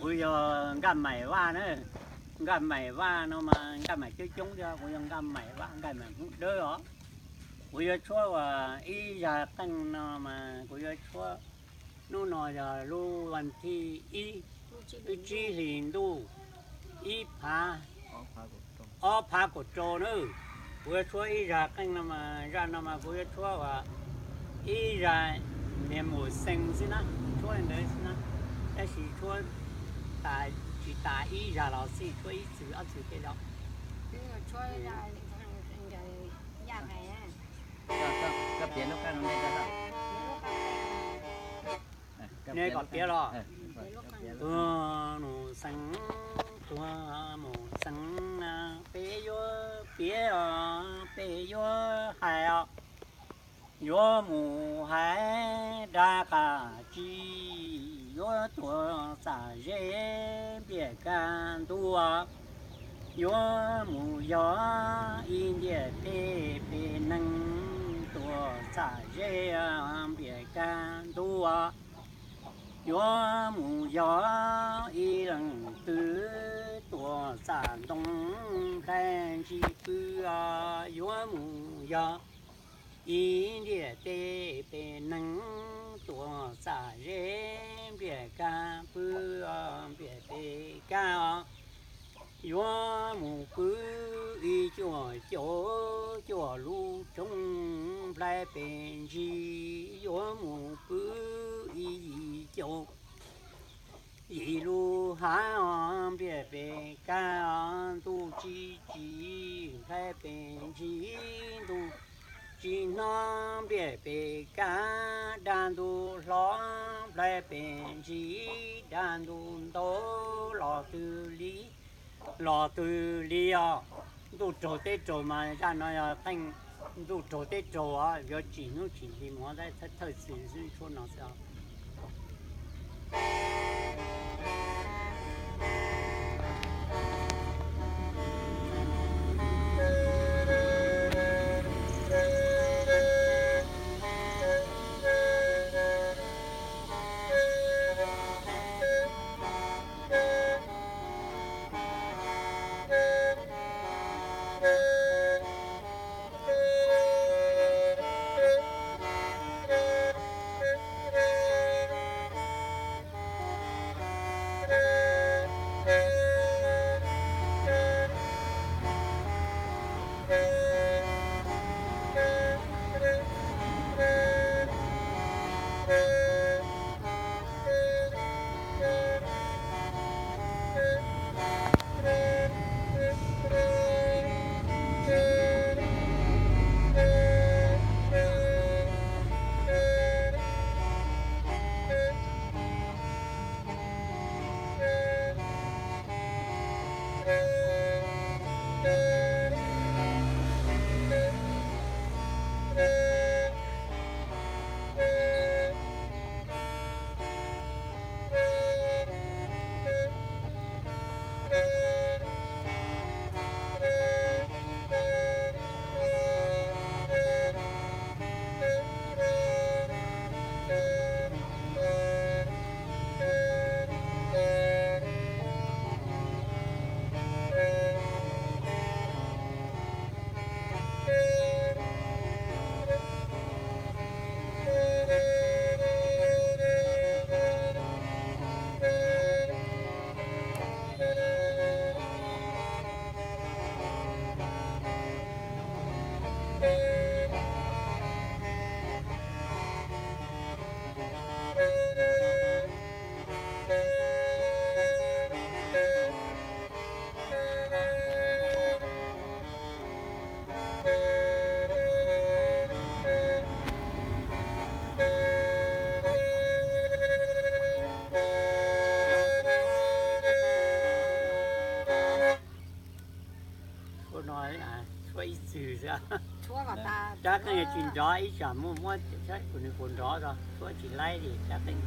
Kuv yog Nkaj Maim Vaj na. Nkaj Maim Vaj no mas Nkaj Maim coob coob thiab, kuv yog Nkaj Maim Vaj, Nkaj Maim Hmoob Dawb os. Kuv yuav tshuab uas ib zaj qeej no mas kuv yuav tshuab hnub no yog lub vas thib ib, lub tsib hlis ntuj ib phav ob phav kaum rau na. Kuv yuav tshuab ib zaj qeej no mas, zaj no mas kuv yuav tshuab uas ib zaj niag mus xees xwb na, tshuab li ntawd xwb na, tab sis tshuab tsis tas ib zaj los xij, tshuab ib txwm ob txwm tej los. Neb kom piav los. Tuag mus xees, tuag mus xees, peb yuav piav os, peb yuav hais os. Yuav mus hais dag qab tsi, yuav tuag txaj ze npias kaj ntug. Yuav mus yog ib ntiaj teb peb neeg tuag txaj ze npias kaj ntug. Yuav mus yog ib leej twg tuag txaj ntoo hlais ntsis pw. Yuav mus yog ib ntiaj teb peb neeg tuag txaj ze npias kaj pw, npias peb kaj. Yuav mus pw ib cuaj caum cuaj lub roob hlais peb ntsis. Yuav mus pw ib yim caum yim lub hav npias peb kaj. Ntuj tsis tsim hlais peb ntsis, ntuj tsis hnov npias peb kaj. Dag ntuj hlob hlais peb ntsis, dag ntuj ntau los twg li, los twg li os. Ntuj raug teb raug mas zaj no yog qeej ntuj raug teb raug os, yuav tsim hnub tsim hli mus thawj txwm xwb, tshuab no xwb os. Tshuab no, tshuab ib txwm xwb. Rab qeej tsis nrov, ib tsam muaj muab kuv nws puas nrov, tshuab tsis laib li rab qeej.